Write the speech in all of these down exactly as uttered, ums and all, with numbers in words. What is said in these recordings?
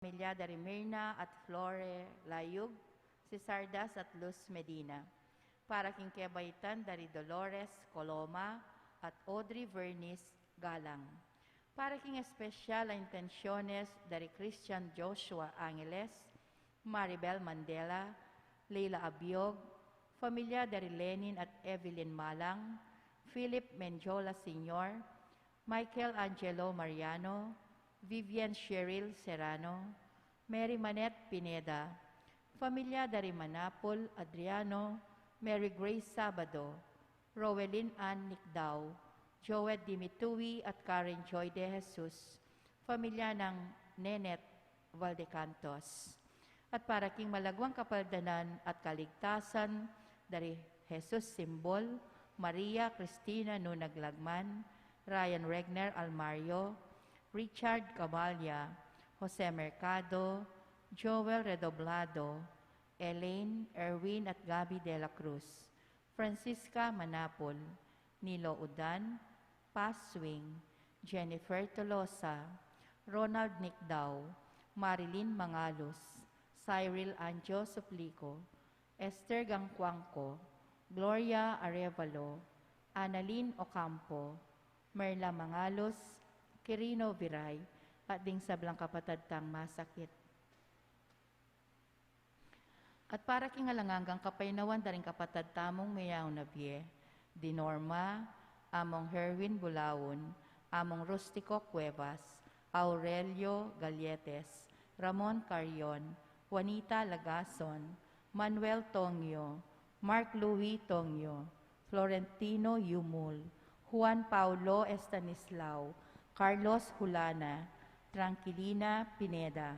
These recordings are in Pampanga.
Pamilya dari Mirna at Flore Layug, Cesardas at Luz Medina. Para king kebaitan dari Dolores Coloma at Audrey Vernice Galang. Para king espesyal a intensyones dari Christian Joshua Angeles, Maribel Mandela, Leila Abiog, pamilya dari Lenin at Evelyn Malang, Philip Mendiola Senior, Michael Angelo Mariano, Vivian Cheryl Serrano, Mary Manette Pineda, pamilya dari Manapul Adriano, Mary Grace Sabado, Rowelyn Ann Nicdao, Joed Dimitui at Karen Joy De Jesus, pamilya nang Nenet Valdecantos. At para king malagwang kapaldanan at kaligtasan dari Jesus Simbol, Maria Cristina Nunag Lagman, Ryan Regner Almario, Richard Cabalia, Jose Mercado, Joel Redoblado, Elaine, Erwin at Gabby de la Cruz, Francisca Manapul, Nilo Udan, Paz Swing, Jennifer Tolosa, Ronald Nicdao, Marilyn Mangalus, Cyril Anjo Suplico, Esther Gangcuangco, Gloria Arevalo, Annalyn Ocampo, Merla Mangalus, Quirino Viray, at ding sablang kapatad tang masakit. At para king alang anggang kapaynawan da ring kapatad tamung meyaun a bie, di Norma, Among Herwin Bulaun, Among Rustico Cuevas, Aurelio Galletes, Ramon Carrion, Juanita Lagason, Manuel Tongyo, Mark Louis Tongyo, Florentino Yumul, Juan Paulo Estanislao, Carlos Hulana, Tranquilina Pineda,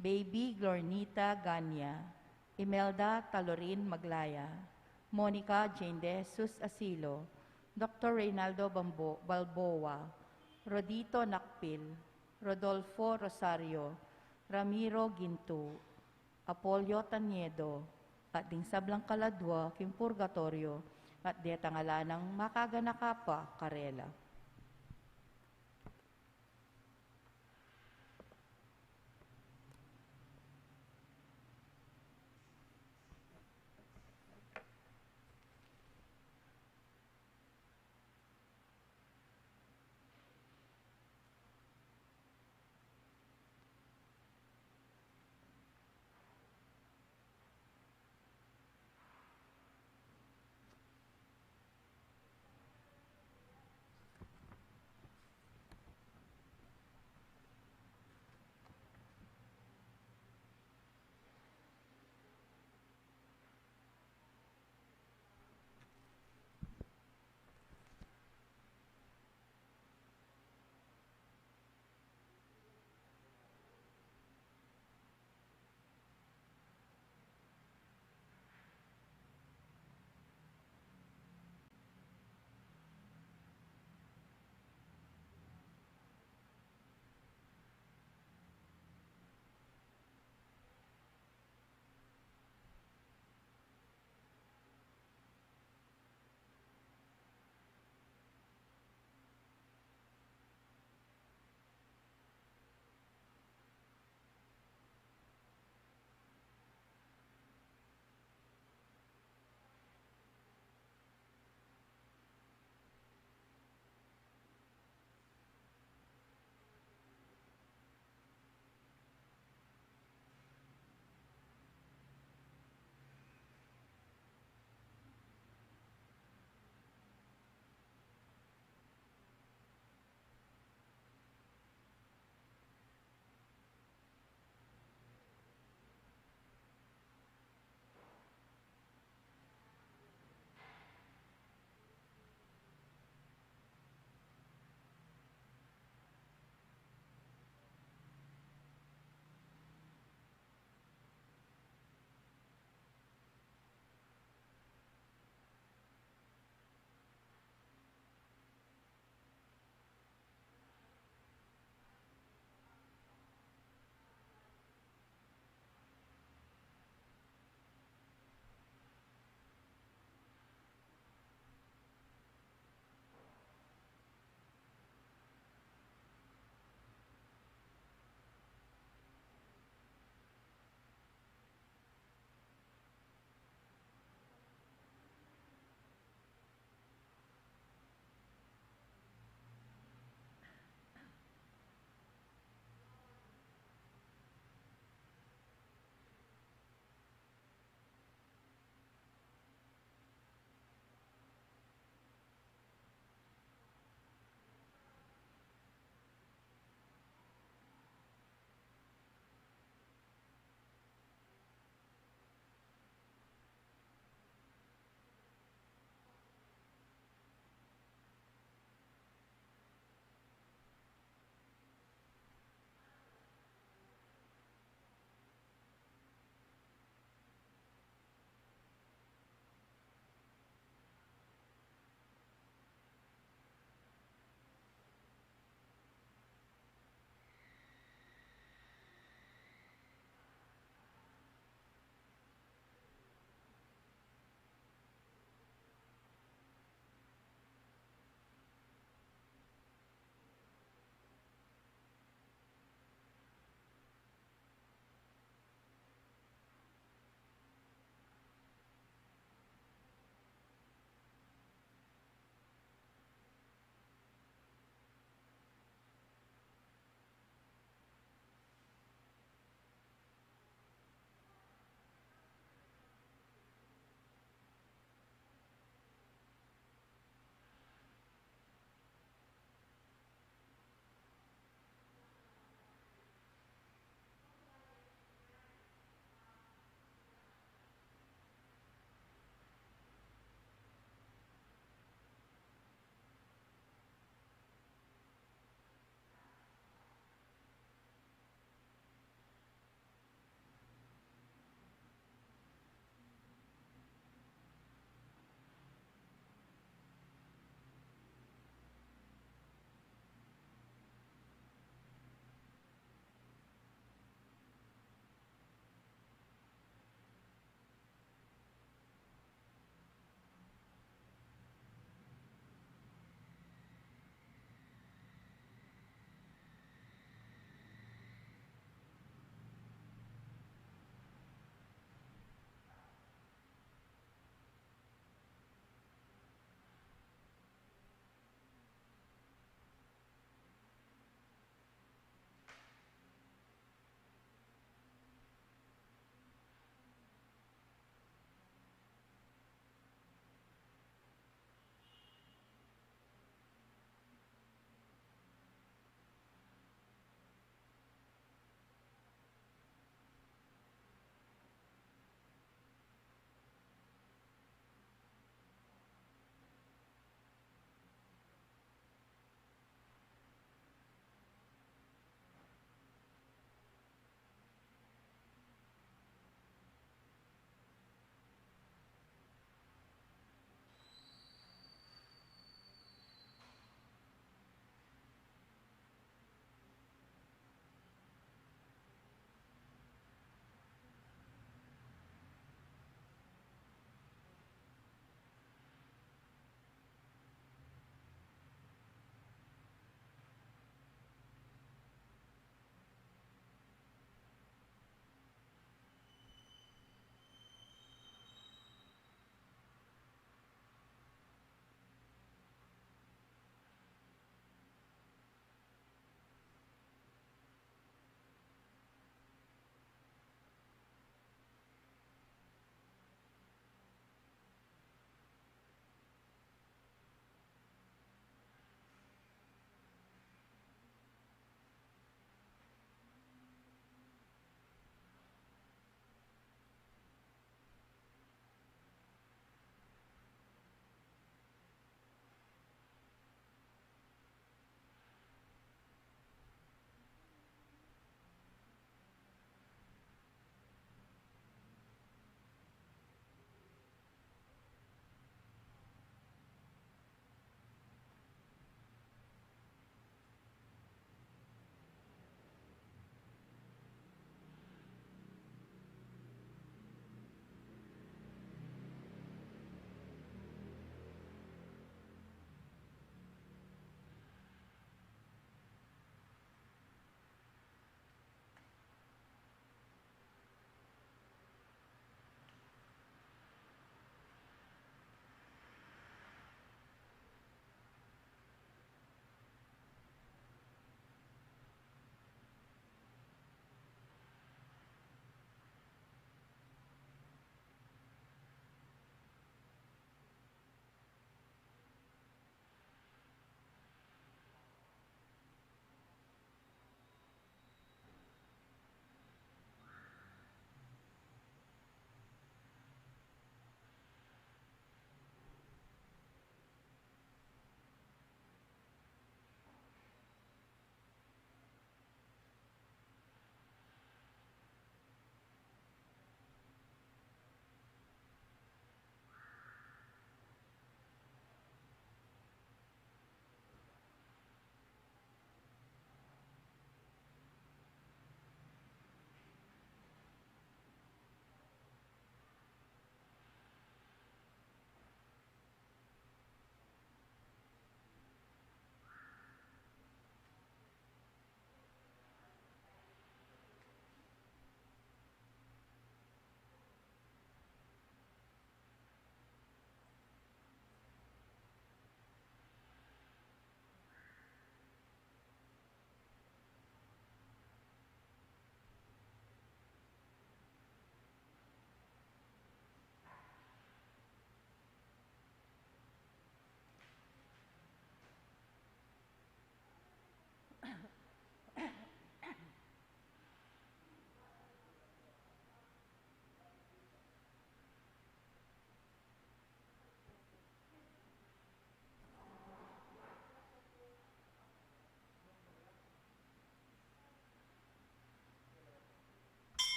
Baby Glornita Gania, Imelda Talorin Maglaya, Monica Jane De Jesus Asilo, Doctor Reynaldo Bambo-, Balboa, Rodito Nakpil, Rodolfo Rosario, Ramiro Gintu, Apolio Taniedo, at ding sablang kaladua king purgatoryo, at detang ala nang makaganaka pa karela.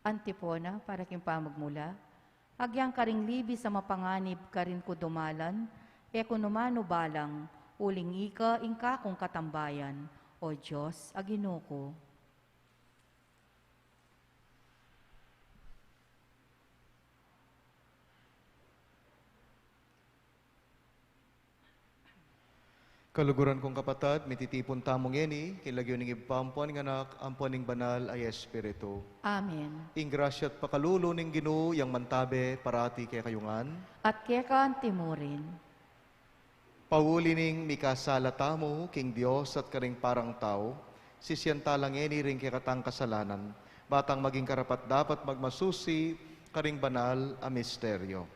Antipona para king pamagmula. Agyang karing libis a mapanganib karin ku dumalan, e ku nu man ubalang, uling ika ing kakung katambayan, O Dios a Ginu ku. Kaluguran kung kapatad, mititipun tamu ngeni king lagyu ning Ibpa, ampo ning Anak, ampo ning Banal a Espiritu. Amen. Ing grasya at pakalulu ning Ginu yang mantabe parati kekayu ngan. At keka antimurin. Pauli ning mikasala tamu king Dios at karing parang tau, sisian tala ngeni ring kekatang kasalanan, ba tang maging karapat-dapat magmasusi karing banal a misteryo.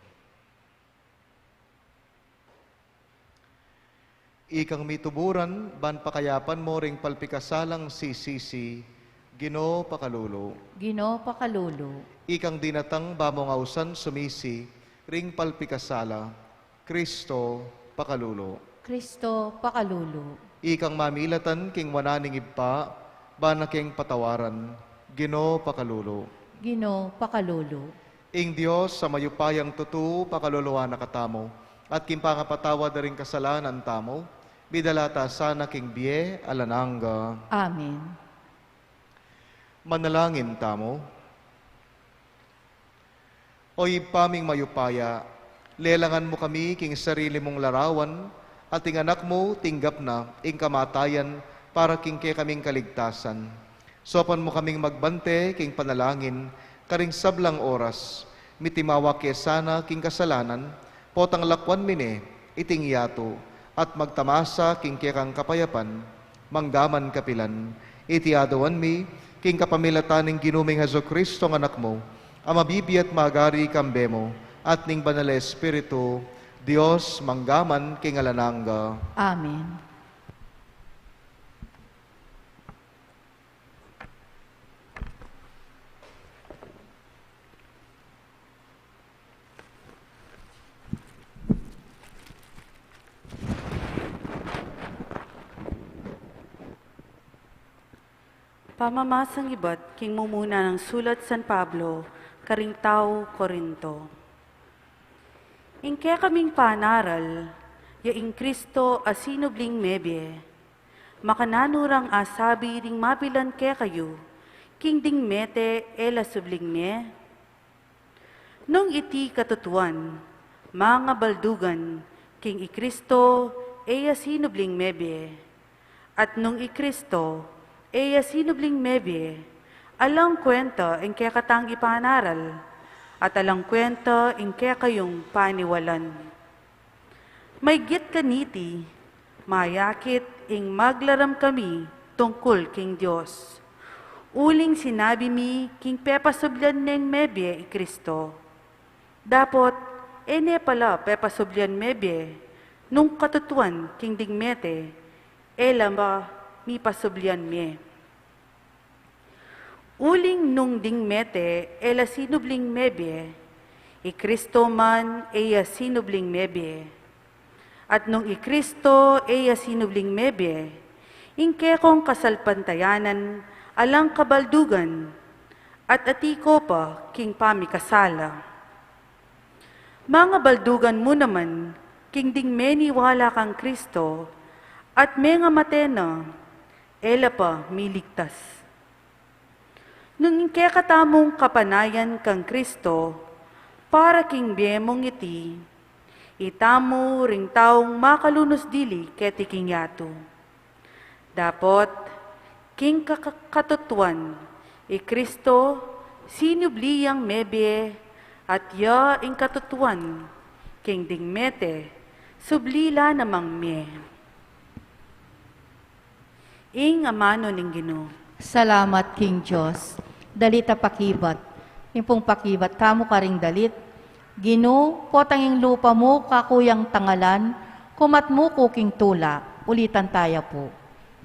Ikang mituburan, ban pakayapan mu ring palpikasalang sisisi, Ginu pakalulu. Ginu pakalulu. Ikang dinatang ba mung ausan sumisi ring palpikasala, Kristo pakalulu. Kristo pakalulu. Ikang mamilatan king wanan ning Ibpa, ban na keng patawaran, Ginu pakalulu. Ginu pakalulu. Ing Dios a mayupayang tutu pakaluluan na katamu, at king pangapatawad da ring kasalanan tamu, midala ta sana king bie alang angga. Amen. Manalangin tamu. O Ibpa ming mayupaya, lelangan mu kami king sarili mung larawan, at ing Anak mu tinggap na ing kamatayan para king kekaming kaligtasan. Saupan mu kaming magbante king panalangin karing sablang oras, mitimawa ke sana king kasalanan, potang lakwan mi ne iting yatu, at magtamasa king kekang kapayapan, manggaman kapilan. Iti aduan mi king kapamilatan ning Ginu ming Jesucristo, ing Anak mu, a mabibie at magari kambe mu, at ning Banal a Espiritu, Dios, manggaman king alang angga. Amen. Pamamasang ibat king mumuna nang sulat San Pablo karing tau Corinto. Ing kekaming panaral, ya ing Kristo a sinubling mebie. Makananu rang asabi ding mapilan kekayu, king ding mete e la subling mie? Nung iti katutuan, mangabaldugan, king i Kristo e ya sinubling mebie. At nung i Kristo e ya sinubling mebie, alang kuenta ing kekatang ipanaral, at alang kuenta ing kekayung paniwalan. Maygit kaniti, mayakit ing maglaram kami tungkul king Dios. Uling sinabi mi king pepasublian neng mebie i Kristo. Dapot, e ne pala pepasublian mebie, nung katutuan king ding mete, e la ba mipasublian mie? Uling nung ding mete e la sinubling mebie, i Kristo man e ya sinubling mebie. At nung i Kristo e ya sinubling mebie, ing kekong kasalpantayanan alang kabaldugan, at ati ko pa king pamikasala. Mangabaldugan mu naman king ding meniwala kang Kristo, at mengamate na, e la pa miligtas. Nung ing kekatamung kapanayan kang Kristo, para king bie mung iti, itamu ring taung makalunus dili keti king yatu. Dapot, king ka-, katutuan, i Kristo, sinubli yang mebie, at ya ing katutuan, king ding mete, subli la namang mie. Ing amanu ning Ginu. Salamat king Dios. Dalit a pakibat. Ing pung pakibat tamu karing dalit. Ginu, potang ing lupa mu kaku yang tangalan, kumat mu ku king tula. Ulitan taya pu.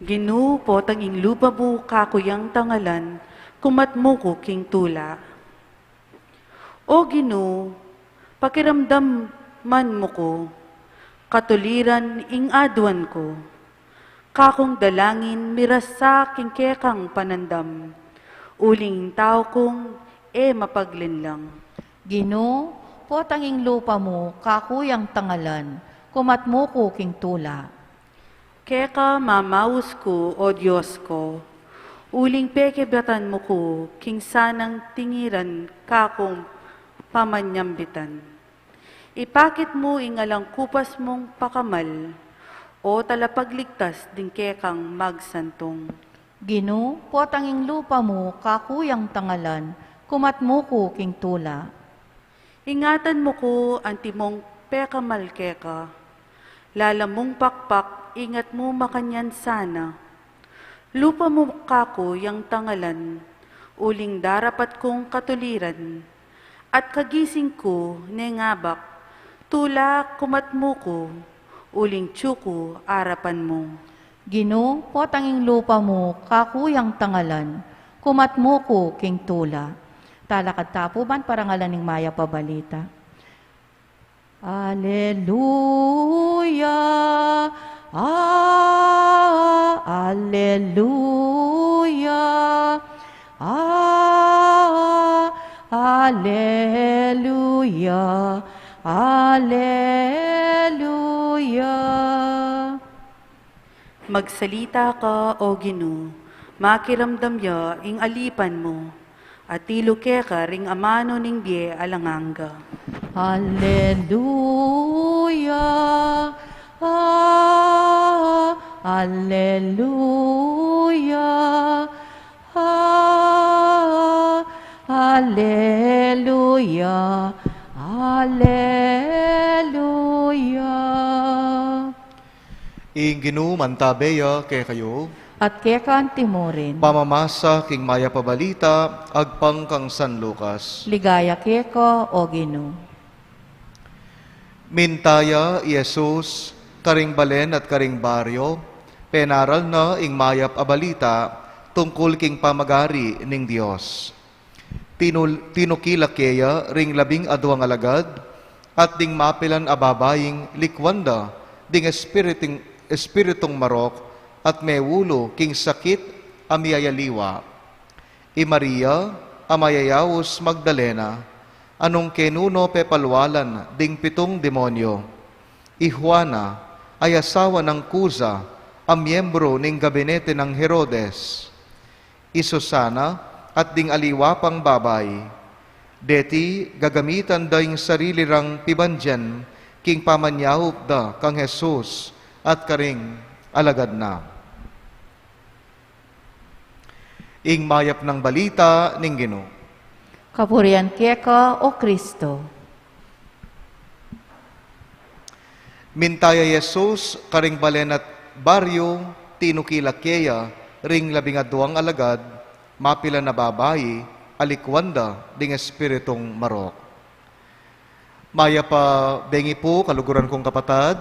Ginu, potang ing lupa mu kaku yang tangalan, kumat mu ku king tula. O Ginu, pakiramdaman mu ku, katuliran ing aduan ku. Kakung dalangin mirasa king kekang panandam, uling tau kung e mapaglinlang. Ginu, potang ing lupa mu, kaku yang tangalan, kumat mu ku king tula. Keka mamaus ku, O Dios ko, uling pekebatan mu ku king sanang tingiran kakung pamanyambitan. Ipakit mu ing alang kupas mung pakamal, O talapagligtas ding kekang magsantung. Ginu, potang ing lupa mu, kaku yang tangalan, kumat mu ku king tula. Ingatan mu ku antimong pekamal keka. Lala mung pakpak, ingat mu makanyan sana. Lupa mu kaku yang tangalan, uling darapat kung katuliran, at kagising ku nengabak, tula kumat mu ku, uling tsu ku arapan mu. Ginu, potang ing lupa mu, kaku yang tangalan, kumat mu ku king tula. Talakad ta pu ban parangalan ing mayap a balita. Aleluya, ah, aleluya, ah, aleluya, aleluya. Magsalita ka, O Ginu, makiramdam ya ing alipan mu, at ilu keka ring amanu ning bie alang angga. Aleluya, ah, aleluya, ah, aleluya, aleluya. Ing Ginu mantabe ya kekayu. At keka antimurin. Pamamasa king mayap a balita agpang kang San Lucas. Ligaya keka, O Ginu. Minta ya i Jesus karing balen at karing baryo, penaral na ing mayap a balita tungkul king pamagari ning Dios. Tinul-, tinukilak keya ring labing aduang alagad, at ding mapilan a babaing likwan da ding espiriting-, espiritung marok at meulu king sakit a miyayaliwa. I Maria a mayayaus Magdalena, a nung kenuno pepalwalan ding pitung demonyo. I Juana, a asawa nang Kuza, a miyembro ning gabinete nang Herodes. I Susana, at ding aliwa pang babai. Deti gagamitan da ing sarili rang pibandian king pamanyaup da kang Jesus at karing alagad na. Ing mayap nang balita ning Ginu. Kapurian keka, O Kristo. Minta ya i Jesus karing balen at baryo, tinukilak keya ring labing aduang alagad, mapilan a babai, a likwan da ding espiritung marok. Mayap a bengi pu, kaluguran kung kapatad.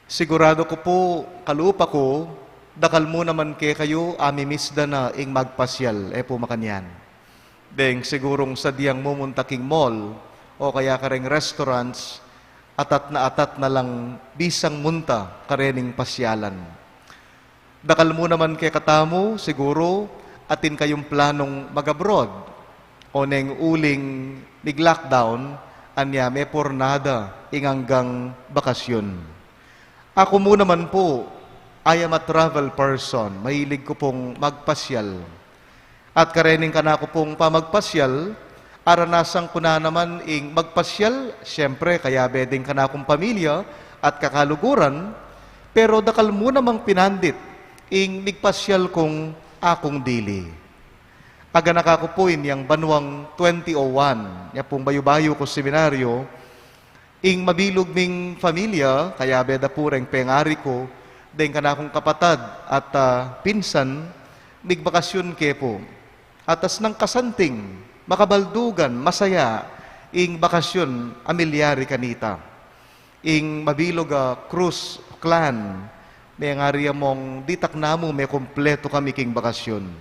Sigurado ku pu, kalupa ku, dakal mu naman kekayu a mi-miss da na ing magpasyal, e pu makanyan? Deng sigurung sadyang mumunta king mall o kaya kareng restaurants, atat na atat na lang bisang munta karening pasyalan. Dakal mu naman kekatamu, siguru, atin kayung planung mag-abroad. O neng uling mig-lockdown, anya mepurnada ing anggang bakasyun. Aku mu naman pu, I am a travel person. Mahilig ku pung magpasyal. At karening kanaku pung pamagpasyal, aranasan ku na naman ing magpasyal, siyempre, kayabe ding kanakung pamilya at kakaluguran, pero dakal mu namang pinandit ing migpasyal kung akung dili. Aganaka ku pu inyang banuang twenty oh one, nya pung bayu-bayu ku seminaryo, ing mabilug ming familia, kayabe da pu reng pengari ku, deng kanakung kapatad at, ah, pinsan, migbakasyun ke pu. At asnang kasanting, makabaldugan, masaya, ing bakasyun a milyari kanita. Ing mabilug a Cruz clan, mengari ya mong ditak namu mekumpletu kami king bakasyun.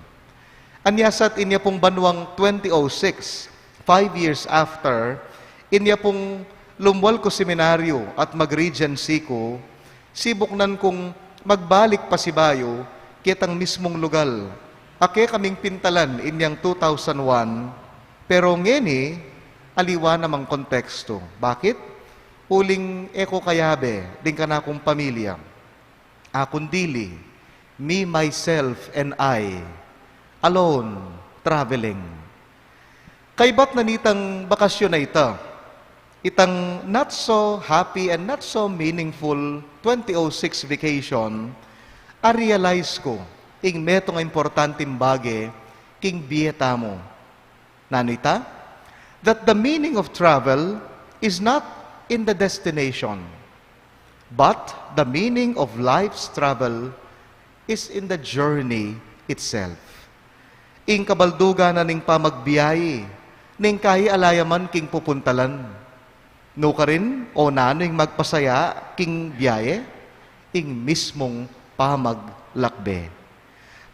Anya sa inya pung banuang twenty oh six, five years after, inya pung lumwal ku seminaryo at mag-regency ku, sibuknan kung magbalik pasibayu ketang mismung lugal. Ake kaming pintalan inyang two thousand one, pero ngeni, aliwa namang konteksto. Bakit? Uling e ku kayabe ding kanakung pamilya. Akun dili, me, myself, and I, alone, traveling. Kaybat na nitang bakasyon a ita, itang not so happy and not so meaningful twenty oh six vacation, a-realize ku ing metung a importanteng bage king bie tamu. Nanu ita? That the meaning of travel is not in the destination, but the meaning of life's travel is in the journey itself. Ing kabaldugan na ning pamagbiahe, ning kayi ala ya man king pupuntalan. Nukarin o nanu ing magpasaya king biahe? Ing mismung pamaglakbe.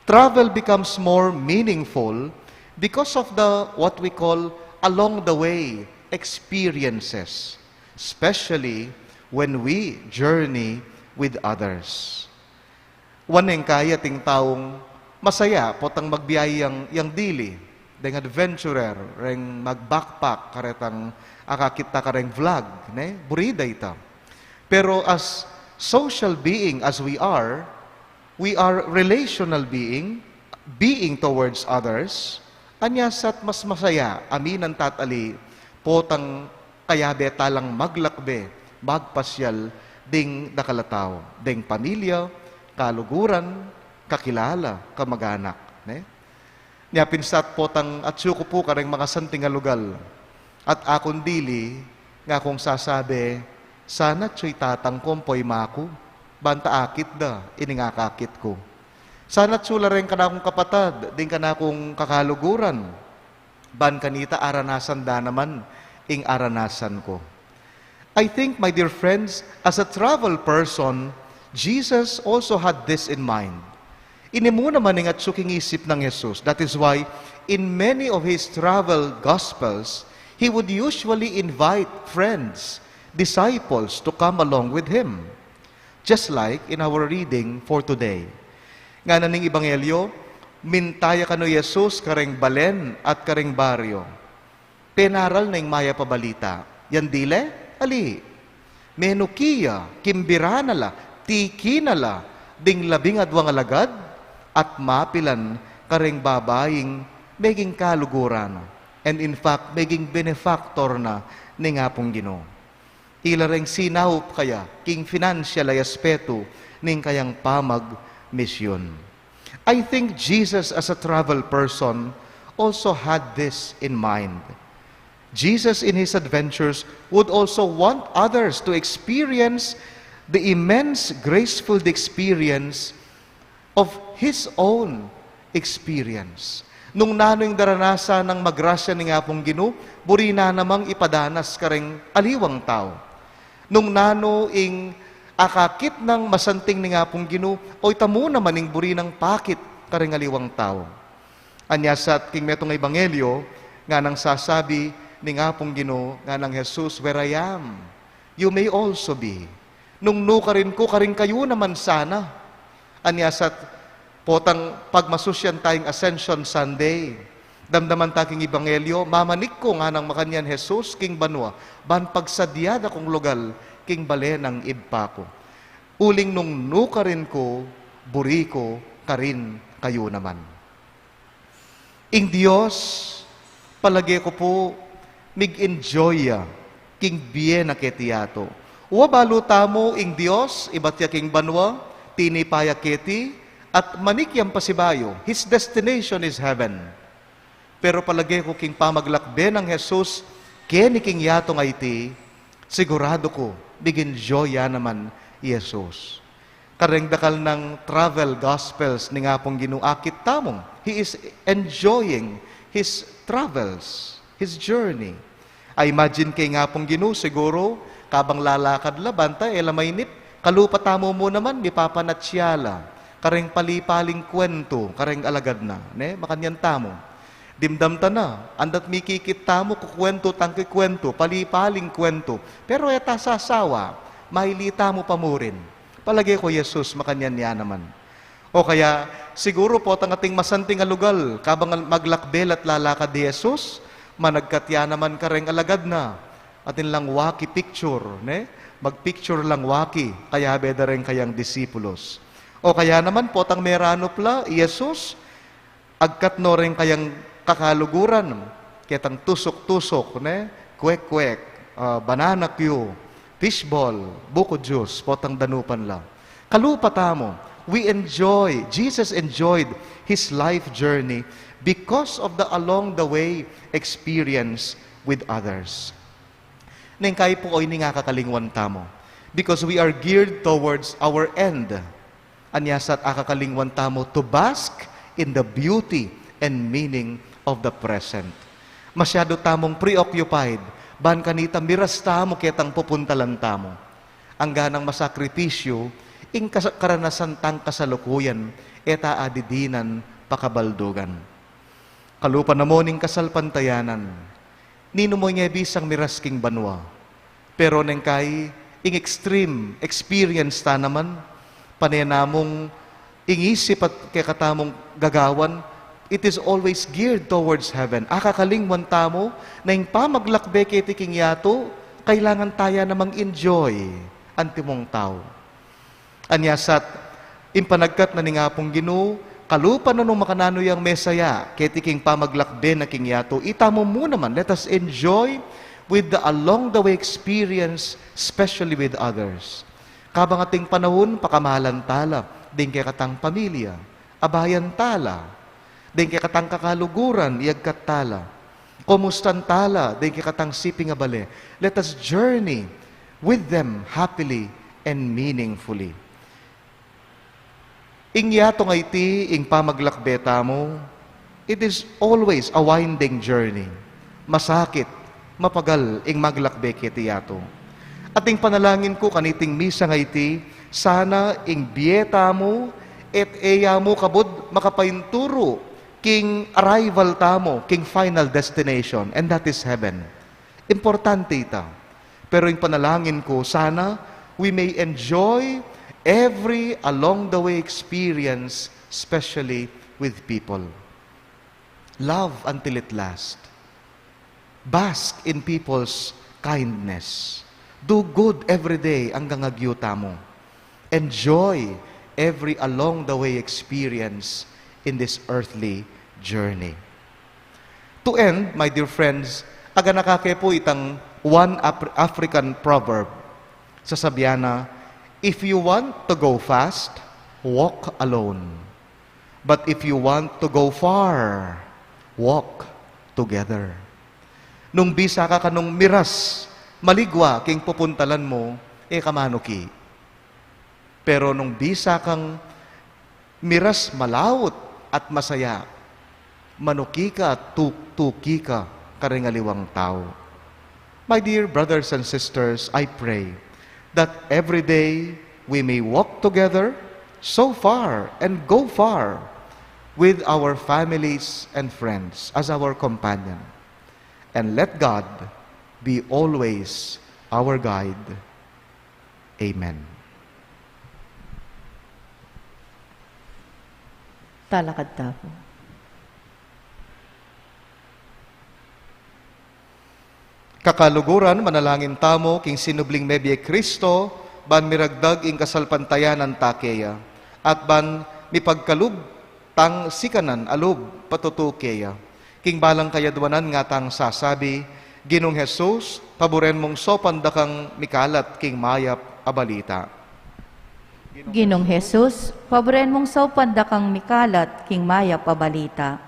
Travel becomes more meaningful because of the, what we call, along the way experiences, especially when we journey with others. Wan ning kaya ting taung masaya potang magbiahe yang, yang dili, deng adventurer, reng mag-backpack, karetang akakit ta kareng vlog, ne? Buri da ita. Pero as social being as we are, we are relational being, being towards others, anya sat mas masaya a minantatali potang kayabe ta lang maglakbe, magpasyal ding dakal a tau, deng pamilya, kaluguran, kakilala, kamag-anak, ne? Nya pin sat potang atyu ku pu kareng makasanting a lugal, at akun dili, ngakung sasabi, sana atyu i tatang ku ampo i ma ku, ban ta akit da ining akakit ku. Sana atyu la reng kanakung kapatad, ding kanakung kakaluguran, ban kanita aranasan da naman ing aranasan ku. I think, my dear friends, as a travel person, Jesus also had this in mind. Ini mu naman ing atyu king isip nang Jesus. That is why, in many of his travel gospels, he would usually invite friends, disciples, to come along with him. Just like in our reading for today. Ngana ning Ebanghelyo, minta ya kanu Jesus kareng balen at kareng baryo. Penaral na ing mayap a balita. Yan dile? Ali. Menuki ya, kimbiran na la, tiki na la, ding labing adwang alagad, at mapilan kareng babaing meging kaluguran na. And in fact, meging benefactor na ning Apung Ginu. Ila reng sinaup kaya king financial a aspetu ning kayang pamagmisyun. I think Jesus, as a travel person, also had this in mind. Jesus, in his adventures, would also want others to experience the immense, graceful experience of his own experience. Nung nanu ing daranasan nang magrasya ning Apung Ginu, buri na namang ipadanas kareng aliwang tau. Nung nanu ing akakit nang masanting ning Apung Ginu, o ita mu naman ing buri nang pakit kareng aliwang tau. Anya sat king metung a Ebanghelyo, nganang sasabi ning Apung Ginu, nganang Jesus, "Where I am, you may also be." Nung nukarin ku, karin kayu naman sana. Anya sat potang pagmasusyan tayang Ascension Sunday, damdaman ta king Ebanghelyo, mamanik ku, nganang makanyan Jesus, king banua, ban pagsadya da kung lugal king bale nang Ibpa ku. Uling nung nukarin ku, buri ku, karin kayu naman. Ing Dios, palage ku pu, mig-enjoy ya king bie na keti yatu. Wa balu tamu ing Dios, ibat ya king banua, tinipa ya keti, at manik yang pasibayu, his destination is heaven. Pero palage ku king pamaglakbe nang Jesus keni king yatu a iti, siguradu ku, mig-enjoy ya naman i Jesus. Kareng dakal nang travel gospels ning Apung Ginu akit tamu, he is enjoying his travels, his journey. I imagine king Apung Ginu, siguru, kabang lalakad la, banta e la mainip, kalupa tamu mu naman, mipapanatya la kareng pali-paling kwentu kareng alagad na, ne? Makanyan tamu. Dimdam ta na, andat mikikit tamu, kukuwentu tang kikwentu, pali-paling kwentu. Pero e ta sasawa, maili tamu pa murin. Palage ku, Jesus makanyan ya naman. O kaya, siguru potang ating masanting a lugal, kabang maglakbe la't lalakad i Jesus, managkat ya naman kareng alagad na, atin lang waki picture, ne? Magpicture lang waki, kayabe da reng kayang disipulos. O kaya naman, potang meranup la i Jesus, agkat no reng kayang kakaluguran, ketang tusuk-tusuk, ne? Kwek-kwek, ah, banana cue, fishball, buko juice, potang danupan la. Kalupa tamu, we enjoy, Jesus enjoyed his life journey because of the along the way experience with others. Neng kayi pu, o ini ing akakalingwan tamu, because we are geared towards our end. Anya sa't akakalingwan tamu to bask in the beauty and meaning of the present. Masyadu tamung preoccupied ban kanita miras tamu ketang pupuntalan tamu. Angganang masakripisyu ing kas-, karanasan tang kasalukuyan, e ta adidinan pakabaldugan. Kalupa na mu ning kasalpantayanan, ninu mu nge bisang miras king banua. Pero neng kayi, ing extreme experience ta naman, pane namung ing isip at kekatamung gagawan, it is always geared towards heaven. Akakalingwan tamu na ing pamaglakbe keti king yatu, kailangan ta ya namang enjoy, antimong tau. Anya sa't, ing panagkat na ning Apung Ginu, kalupa na nung makananu yang mesaya keti king pamaglakbe na king yatu, itamu mu naman, let us enjoy with the along the way experience, especially with others. Kabang ating panahun, pakamalan ta la ding kekatang pamilya, abayan ta la ding kekatang kakaluguran, iyagkat ta la. Kumustan ta la ding kekatang siping a bale. Let us journey with them happily and meaningfully. Ing yatu a iti, ing pamaglakbe tamu, it is always a winding journey. Masakit, mapagal ing maglakbe keti yatu. At ing panalangin ku kaniting misa a iti, sana ing bie tamu, et e ya mu kabud makapainturu king arrival tamu king final destination, and that is heaven. Importante ita. Pero ing panalangin ku, sana we may enjoy every along the way experience, especially with people. Love until it lasts. Bask in people's kindness. Do good every day anggang agyu tamu. Enjoy every along the way experience in this earthly journey. To end, my dear friends, aganaka ke pu itang one Af-, African proverb. Sasabian na, "If you want to go fast, walk alone. But if you want to go far, walk together." Nung bisa ka kanung miras, maligwa king pupuntalan mu, e ka manuki. Pero nung bisa kang miras, malaut at masaya, manuki ka, tu-, tuki ka karing aliwang tau. My dear brothers and sisters, I pray that every day we may walk together so far and go far with our families and friends as our companion. And let God be always our guide. Amen. Talakad ta pu. Kakaluguran, manalangin tamu king sinubling mebie Kristo, ban miragdag ing kasalpantayanan ta keya, at ban mipagkalub tang sikanan a lub patutu keya. King balang kayadwanan ngatang sasabi, "Ginung Jesus, paburen mung saupan da kang mikalat king mayap a balita." Ginung Jesus, paburen mung saupan da kang mikalat king mayap a balita.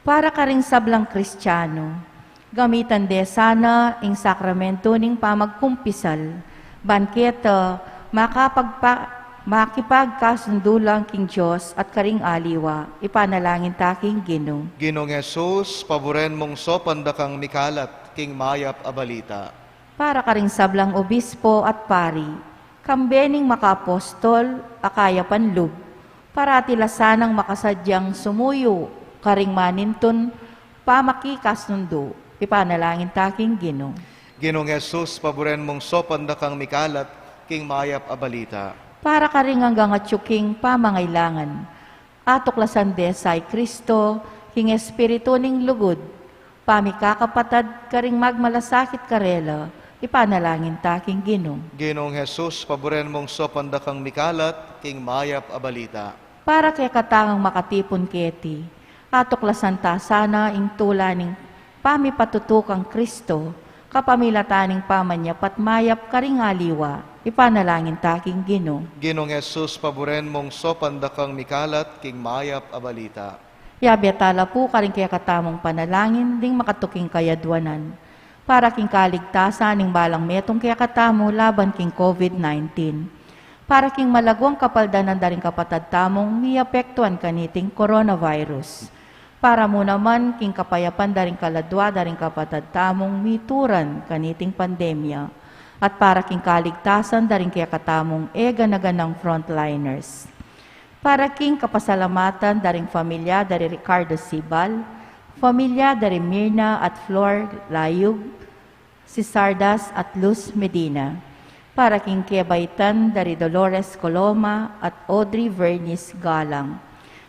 Para karing sablang Kristiano, gamitan de sana ing sakramento ning pamagkumpisal, ban keta makapagpa-, makipagkasundu lang king Dios at karing aliwa. Ipanalangin ta king Ginu. Ginung Jesus, paburen mung saupan da kang mikalat king mayap a balita. Para karing sablang obispo at pari, kambe ning makaapostol a kayapan lub, parati la sanang makasadyang sumuyu karing manintun pamakikasundu. Ipanalangin ta king Ginu. Ginung Jesus, paburen mung saupan da kang mikalat king mayap a balita. Para karing anggang atyu king pamangailangan, atuklasan de sa i Kristo, king Espiritu ning lugud, pamikakapatad karing magmalasakit karela, ipanalangin ta king Ginu. Ginung Jesus, paburen mung saupan da kang mikalat king mayap a balita. Para kekatang makatipun keti, atuklasan ta sana ing tula ning pamipatutu kang Kristo, kapamilatan ning pamanyapat mayap karing aliwa, ipanalangin ta king Ginu. Ginung Jesus, paburen mung saupan da kang mikalat king mayap a balita. Yabe tala pu karing kekatamung panalangin ding makatuking kayadwanan. Para king kaligtasan ning balang metung kekatamu laban king COVID nineteen. Para king malaguang kapaldanan da ring kapatad tamung miapektuan kaniting coronavirus. Para mu naman king kapayapan da ring kaladua da ring kapatad tamung mituran kaniting pandemya. At para king kaligtasan da ring kekatamung e gana-ganang frontliners. Para king kapasalamatan da ring familia da ri Ricardo Sibal, familia da ri Mirna at Flor Layug, si Sardas at Luz Medina. Para king kebaitan da ri Dolores Coloma at Audrey Vernice Galang.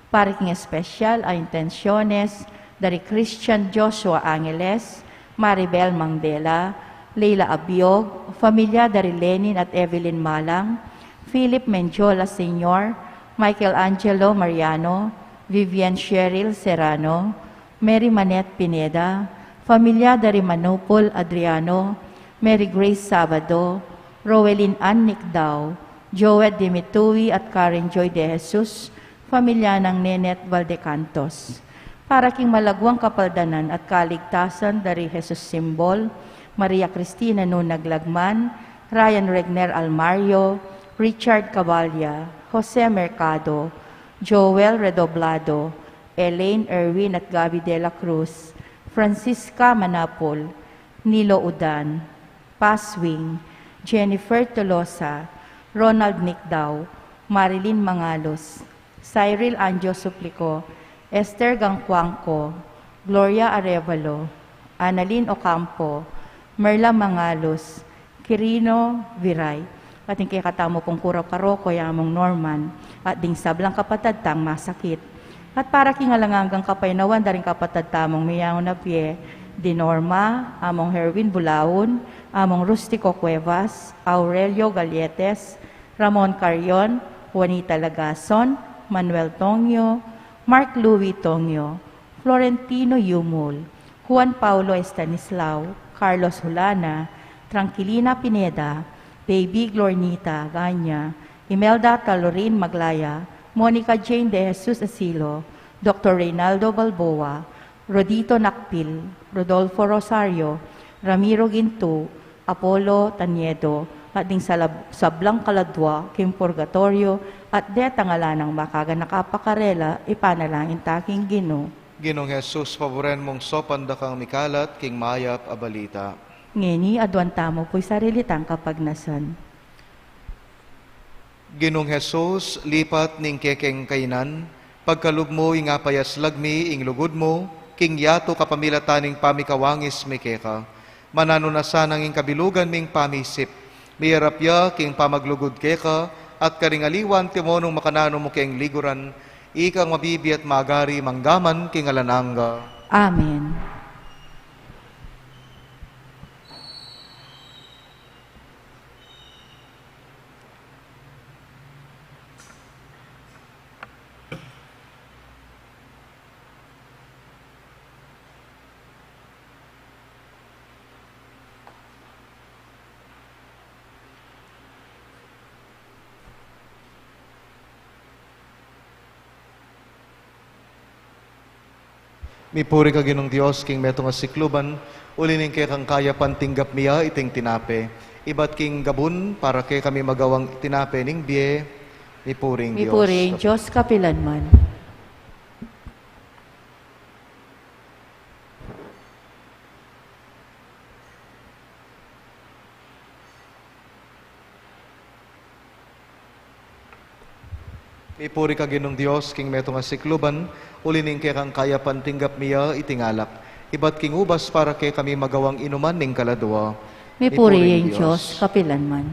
Para king espesyal a intensyones da ri Christian Joshua Angeles, Maribel Mangdela, Leila Abiog, familia da ri Lenin at Evelyn Malang, Philip Mendiola Senior, Michael Angelo Mariano, Vivian Cheryl Serrano, Mary Manette Pineda, familia da ri Manupol Adriano, Mary Grace Sabado, Roelyn Ann Nicdao, Joed Dimitui at Karen Joy De Jesus, familia nang Nenet Valdecantos. Para king malaguang kapaldanan at kaligtasan da ri Jesus Simbol, Maria Cristina Nunag Lagman, Ryan Regner Almario, Richard Cabalya, Jose Mercado, Joel Redoblado, Elaine Erwin at Gabby De La Cruz, Francisca Manapol, Nilo Udan, Paswing, Jennifer Tolosa, Ronald Nicdao, Marilyn Mangalos, Cyril Anjo Suplico, Esther Gangcuangco, Gloria Arevalo, Annalyn Ocampo, Merla Mangalos, Quirino Viray, at ing kekatamu pung kura paroko, i Among Norman, at ding sablang kapatad tang masakit. At para king alang anggang kapaynawan da ring kapatad tamung miyauna pie, di Norma, Among Herwin Bulaun, Among Rustico Cuevas, Aurelio Galletes, Ramon Carrion, Juanita Lagason, Manuel Tongyo, Mark Louis Tongyo, Florentino Yumul, Juan Paulo Estanislao, Carlos Hulana, Tranquilina Pineda, Baby Glornita Ganya, Imelda Talorin Maglaya, Monica Jane De Jesus Asilo, Doctor Reynaldo Balboa, Rodito Nakpil, Rodolfo Rosario, Ramiro Ginto, Apollo Taniedo, at ding salab-, sablang kaladua king purgatorio, at detang ala nang makaganaka pa karela, ipanalangin ta king Ginu. Ginung Jesus, paburen mung saupan da kang mikalat king mayap a balita. Ngeni, aduan tamu pu ing sarili tang kapagnasan. Ginung Jesus, lipat ning kekeng kainan, pagkalub mu ing apayaslag mi ing lugud mu, king yatu kapamilatan ning pamikawangis mi keka. Mananu na sanang ing kabilugan ming pamisip, miyarap ya king pamaglugud keka, at karing aliwa antimo nung makananu mu keng liguran, ikang mabibie at magari manggaman king alang angga. Amen. Mipuri ka Ginung Dios king metung a sikluban, uli ning kekang kayapan tinggap mi ya iting tinape. Ibat king gabun, para kekami magawang tinape ning bie, mipuri ing Dios. Mipuri ing Dios kapilanman. Mipuri ka Ginung Dios king metung a sikluban, uli ning kekang kayapan tinggap mi ya iting alak. Ibat king ubas para kekami magawang inuman ning kaladua. Mipuri ing Dios kapilanman.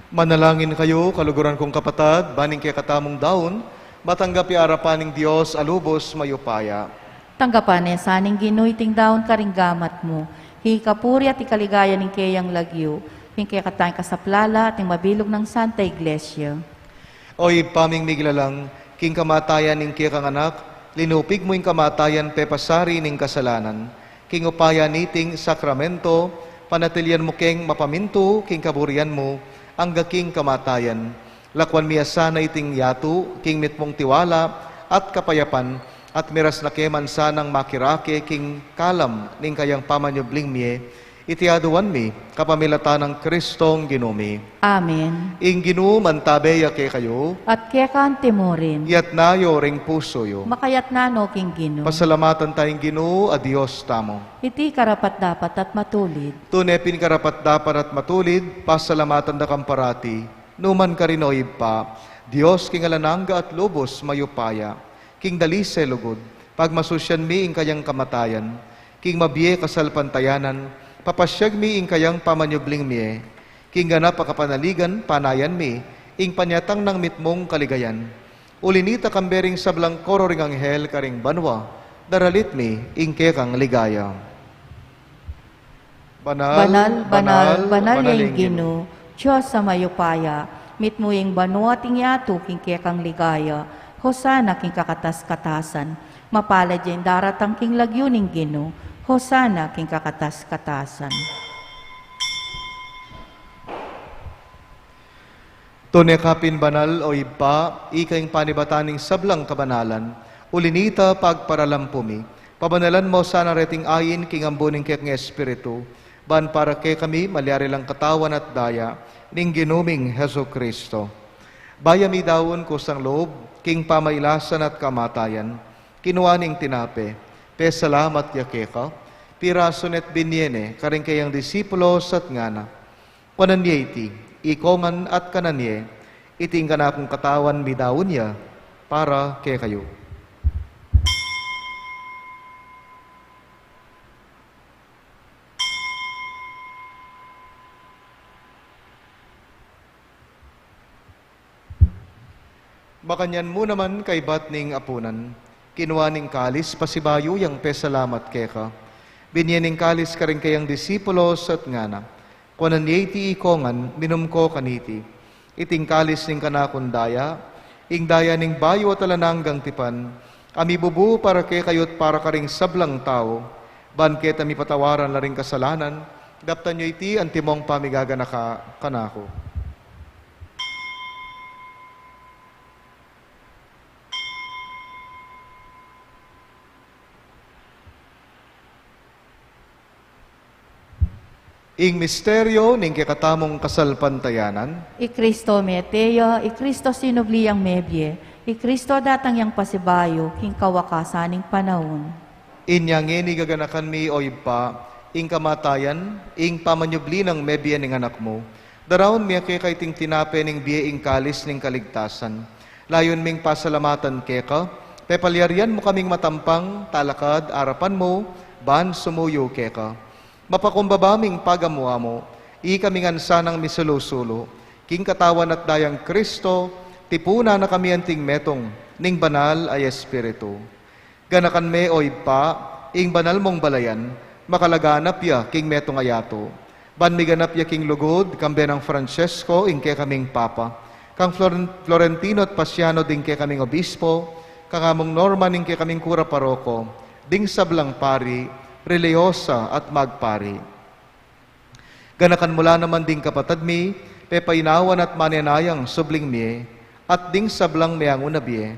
Manalangin kayu, kaluguran kung kapatad, ban ing kekatamung daun matanggap ya arapan ning Dios a lubus mayupaya. Tanggapan ne sa ning Ginu iting daun karing gamat mu, king kapurian at ikaligaya ning keyang lagyu, king kekatang kasaplalan at ning mabilug nang Santa Iglesia. O Ibpa ming migilalang, king kamatayan ning kekang Anak, linupig mu ing kamatayan pepasari ning kasalanan. King upaya niting sakramento, panatilian mu keng mapamintu king kaburian mu, angga king kamatayan. Lakuan mi ya sana iting yatu king mitmung tiwala at kapayapan, at miras na ke man sanang makirake king kalam ning kayang pamanyubling mie. Iti aduan mi kapamilatan nang Kristong Ginu mi. Amen. Ing Ginu mantabe ya kekayu. At keka mu rin. Iyatas yu ring pusu yu. Makayatas no king Ginu. Pasalamatan ta ing Ginu a Dios tamu. Iti karapat-dapat at matulid. Tune pin karapat-dapat at matulid, pasalamatan da kang parati, nu man karin, o Ibpa, Dios king alang angga at lubus mayupaya. King dalise lugud, pagmasusyan mi ing kayang kamatayan, king mabie kasalpantayanan, papasyag mi ing kayang pamanyubling mie, king ganap a kapanaligan panayan mi ing panyatang nang mitmung kaligayan. Uli nita, kambe ring sablang koro ring anghel karing banua, daralit mi ing kekang ligaya. Banal, banal, banal, banal ya ing Ginu, Dios a mayupaya, mitmu ing banua at ing yatu king kekang ligaya. Hosana king kakatas-katasan. Mapalad ya ing daratang king lagyu ning Ginu. Hosana king kakatas-katasan. Tune ka pin banal, o Ibpa, ika ing panibatan ning sablang kabanalan. Uli nita, pagparalampu mi, pabanalan mu sana reting ain king ambun ning kekang Espiritu, ban para kekami malyari lang katawan at daya ning Ginu ming Jesucristo. Bayu mi daun kusang lub king pamailasan at kamatayan, kinua ne ing tinape, pesalamat ya keka, pirasu ne at binie ne karing kayang disipulos at ngana: Kuanan ye iti ikongan at kanan ye, iti ing kanakung katawan, midaun ya para kekayu. Makanyan mu naman kaybat ning apunan, kinua ne ing kalis pasibayu yang pesalamat keka, binie ne ing kalis karing kayang disipulos at ngana: Kuanan ye iti ikongan, minum ko kaniti, iti ing kalis ning kanakung daya, ing daya ning bayu at alang anggang tipan, a mibubu para kekayu at para karing sablang tau, ban keta mipatawaran la ring kasalanan. Daptan yu iti antimong pamigaganaka kanaku. Ing misteryu ning kekatamung kasalpantayanan. I Kristo mete ya, i Kristo sinubli yang mebie, i Kristo datang yang pasibayu king kawakasan ning panaun. Inya ngeni gaganakan mi, o Ibpa, ing kamatayan, ing pamanyubli nang mebie ning Anak mu. Daraun mi keka iting tinape ning bie, ing kalis ning kaligtasan. Layun ming pasalamatan keka, pepalyarian mu kaming matampang talakad arapan mu, ban sumuyu keka. Mapakumbaba ming pagamu-amu, ikami ngan sanang misulu-sulu king katawan at dayang Kristo, tipunan na kami anting metung ning Banal a Espiritu. Ganakan me, o Ibpa, ing banal mung balayan, makalaganap ya king metung a yatu, ban miganap ya king lugud, kambe nang Francesco, ing kekaming Papa, kang Floren-, Florentino at Pasiano, ding kekaming Obispo, kang Among Norman, ing kekaming Kura Paroko, ding sablang pari, relihiyosa at magpari. Ganakan mu la naman ding kapatad mi, pepainawan at manenayang subling mie, at ding sablang meangu na bie.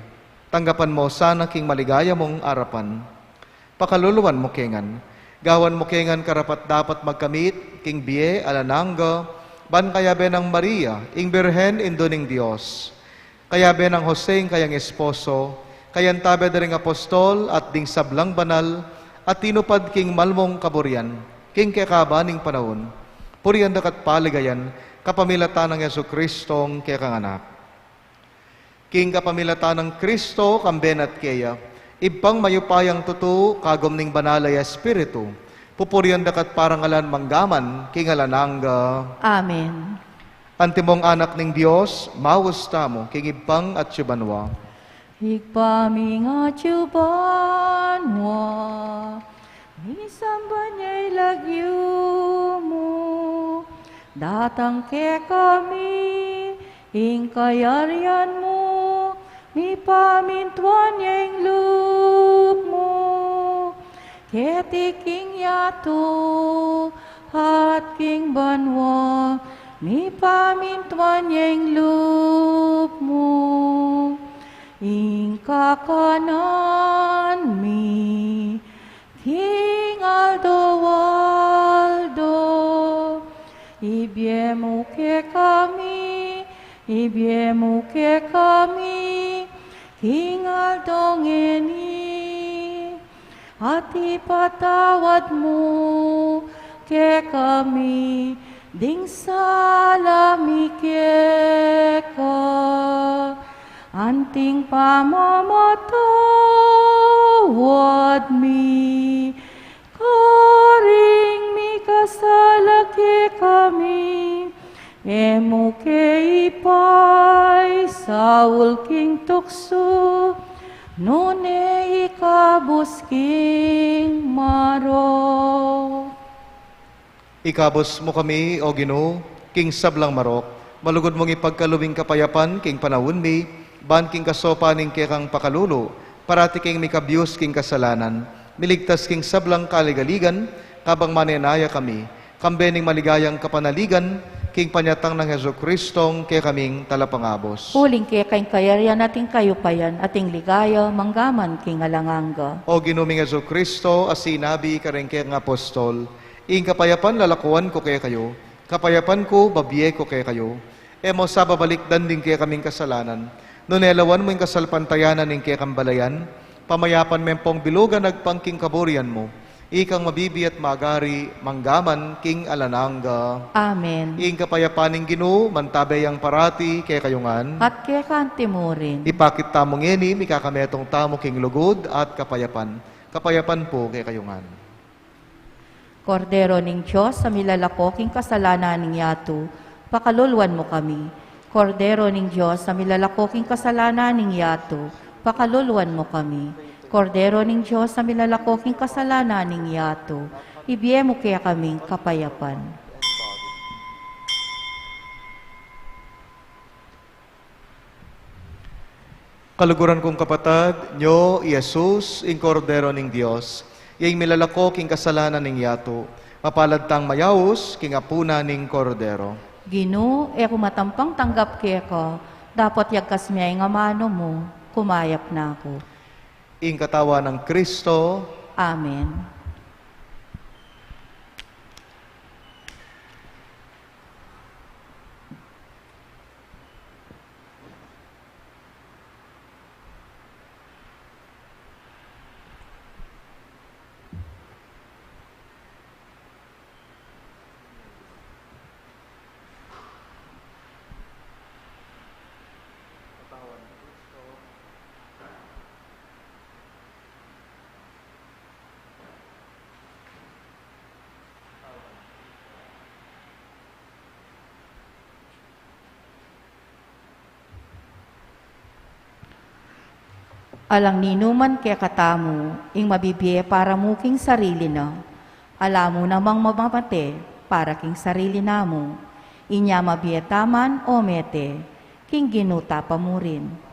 Tanggapan mu sana king maligaya mung arapan. Pakaluluan mu ke ngan. Gawan mu ke ngan karapat-dapat magkamit king bie alang angga, ban kayabe nang Maria, ing Birhen, Indu ning Dios, kayabe nang Jose, ing kayang esposo, kayantabe da ring apostol at ding sablang banal a tinupad king mal mung kaburian king kekaban ning panaun, purian da ka at paligayan kapamilatan nang Jesucristong kekang Anak. King kapamilatan nang Kristo, kambe na at keya, Ibpang mayupayang tutu, kagum ning Banal a Espiritu, pupurian da ka at parangalan manggaman king alang angga. Amen. Antimong anak ning Dios, maus tamu king ibpang atiu banua. Ibpa ming atiu banua, misamban ya ing lagyu mu, datang kekami ing kayarian mu, mipamintuan ya ing lub mu keti king yatu at king banua, mipamintuan ya ing lub mu. Ing kakanan mi king aldo-aldo, ibie mu kekami, ibie mu kekami king aldo ngeni, at ipatawad mu kekami ding sala mi keka, anting pamamatawad mi karing mikasala kekami. E mu ke ipaisaul king tuksu, nune ikabus king marok. Ikabus mu kami, O Ginu, king sablang marok, malugud mung ipagkalub ing kapayapan king panaun mi, ban king kasopan ning kekang pakalulu, parati keng mikabyus king kasalanan, miligtas king sablang kaligaligan, kabang manenaya kami, kambe ning maligayang kapanaligan, king panyatang nang Jesucristong kekaming Talapangabus. Uling keka ing kayarian at ing kayupayan at ing ligaya, manggaman king alang angga. O Ginu ming Jesucristo, a sinabi karing kekang apostol, ing kapayapan lalakuan ku kekayu, kapayapan ku babie ku kekayu. E mu sa babalikdan ding kekaming kasalanan, nune lawan mu ing kasalpantayanan ning kekang balayan, pamayapan me pung bilugan agpang king kaburian mu, ikang mabibie at magari, manggaman king alang angga. Amen. Ing kapayapan ning Ginu, mantabe yang parati kekayu ngan. At keka anti mu rin. Ipakit tamu ngeni, mikakametung tamu king lugud at kapayapan. Kapayapan pu kekayu ngan. Kordero ning Dios, a milalako king kasalanan ning yatu, pakaluluan mu kami. Kordero ning Dios, a milalako king kasalanan ning yatu, pakaluluan mu kami. Kordero ning Dios, a milalako king kasalanan ning yatu, ibie mu kekami ing kapayapan. Kaluguran kung kapatad, nyo i Jesus, ing Kordero ning Dios, ya ing milalako king kasalanan ning yatu. Mapalad tang mayaus king apunan ning Kordero. Ginu, e ku matampang tanggap keka, dapot yagkas me ing amanu mu, kumayap na ku. Ing katawan nang Kristo. Amen. Alang ninuman kekatamu ing mabibie para mu king sarili na, ala mu namang mamate para king sarili namu. Inya mabie taman o mete, king Ginu ta pamurin.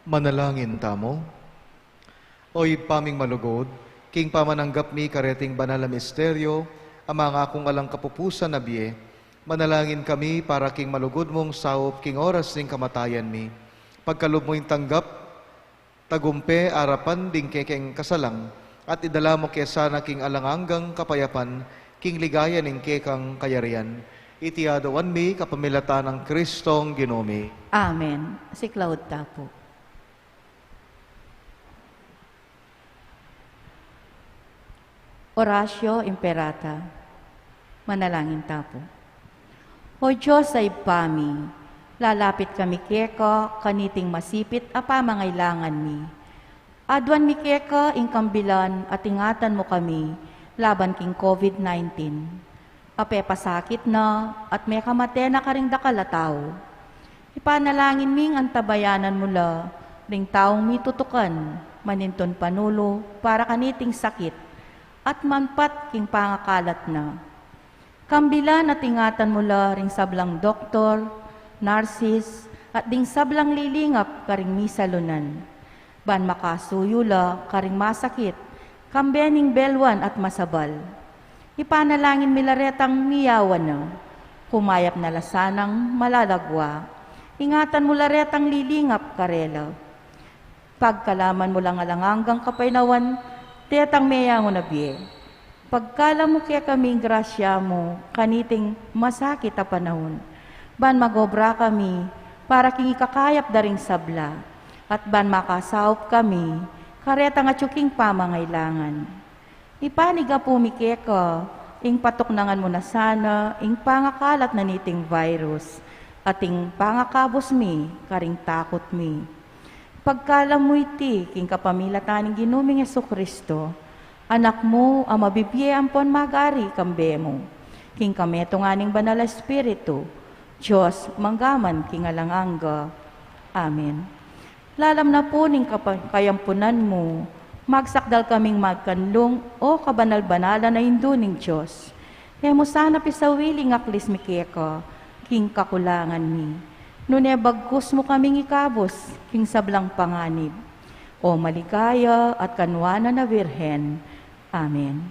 Manalangin tamu. O Ibpa ming malugud, king pamananggap mi kareting banal a misteryo, a mangakung alang kapupusan a bie, manalangin kami para king malugud mung saup king oras ning kamatayan mi. Pagkalub mu ing tanggap, tagumpe arapan ding kekeng kasalang, at idala mu ke sana king alang anggang kapayapan, king ligaya ning kekang kayarian. Iti aduan mi kapamilatan nang Kristong Ginu mi. Amen. Siklaud ta pu. Oratio Imperata. Manalangin ta pu. O Dios a Ibpa mi, lalapit kami keka kaniting masipit a pamangailangan mi. Aduan mi keka ing kambilan at ingatan mu kami laban king COVID nineteen. A pepasakit na at mekamate na karing dakal a tau. Ipanalangin ming antabayanan mu la ring taung mitutukan manintun panulu para kaniting sakit at manpat king pangakalat na. Kambilan at ingatan mu la ring sablang doktor, narsis, at ding sablang lilingap karing misalunan, ban makasuyu la karing masakit, kambe ning belwan at masabal. Ipanalangin mi la retang miyawan na, kumayap na la sanang malalagwa. Ingatan mu la retang lilingap karela. Pagkalaman mu lang alang anggang kapaynawan detang meyangu na bie. Pagkalam mu kekaming grasya mu kaniting masakit a panaun, ban magobra kami para king ikakayap da ring sabla, at ban makasaup kami karetang atyu king pamangailangan. Ipanigapu mi keka ing patuknangan mu na sana ing pangakalat na niting virus, at ing pangakabus mi karing takut mi. Pagkalam mu iti king kapamilatan ning Ginu ming Jesucristo, Anak mu a mabibie ampon magari kambe mu, king kametungan ning Banal a Espiritu, Dios, mangga man king alang angga. Amen. Lalam na pu ning kapa-, kayampunan mu, magsakdal kaming magkanlung, o kabanal-banalan a Indu ning Dios. E mu sana pisawili ing aklis mi keka king kakulangan mi, nune bagkus mu kaming ikabus king sablang panganib. O maligaya at kanuanan a Birhen. Amen.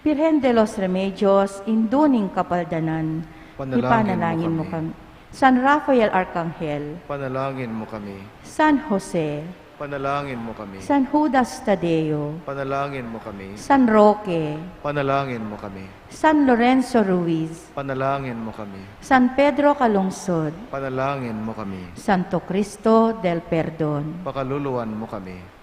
Birhen de los Remedios, Indu ning Kapaldanan, ipanalangin mu kami. San Rafael Arkanghel, panalangin mu kami. San Jose, panalangin mu kami. San Judas Tadeo, panalangin mu kami. San Roque, panalangin mu kami. San Lorenzo Ruiz, panalangin mu kami. San Pedro Calungsod, panalangin mu kami. Santo Cristo del Perdon, pakaluluan mu kami.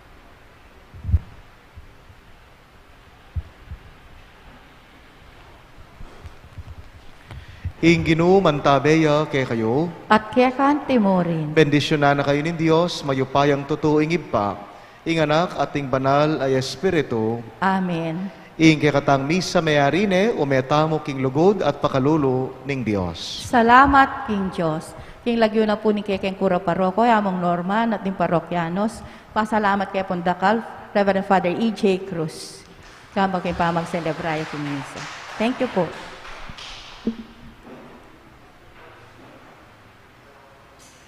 Ing Ginu mantabe ya kekayu. At keka naman murin. Bendisyunan na kayu ning Dios, mayupayang tutu, ing Ibpa, ing Anak, at ing Banal a Espiritu. Amen. Ing kekatang misa meyari ne, ume tamu king lugud at pakalulu ning Dios. Salamat king Dios. King lagyu na pu ning kekeng kura paroko, i Among Norman, at ding parokyanos, pasalamat ke pung dakal, Reverend Father E J Cruz. Kama king pamagselebra ya king misa. Thank you po.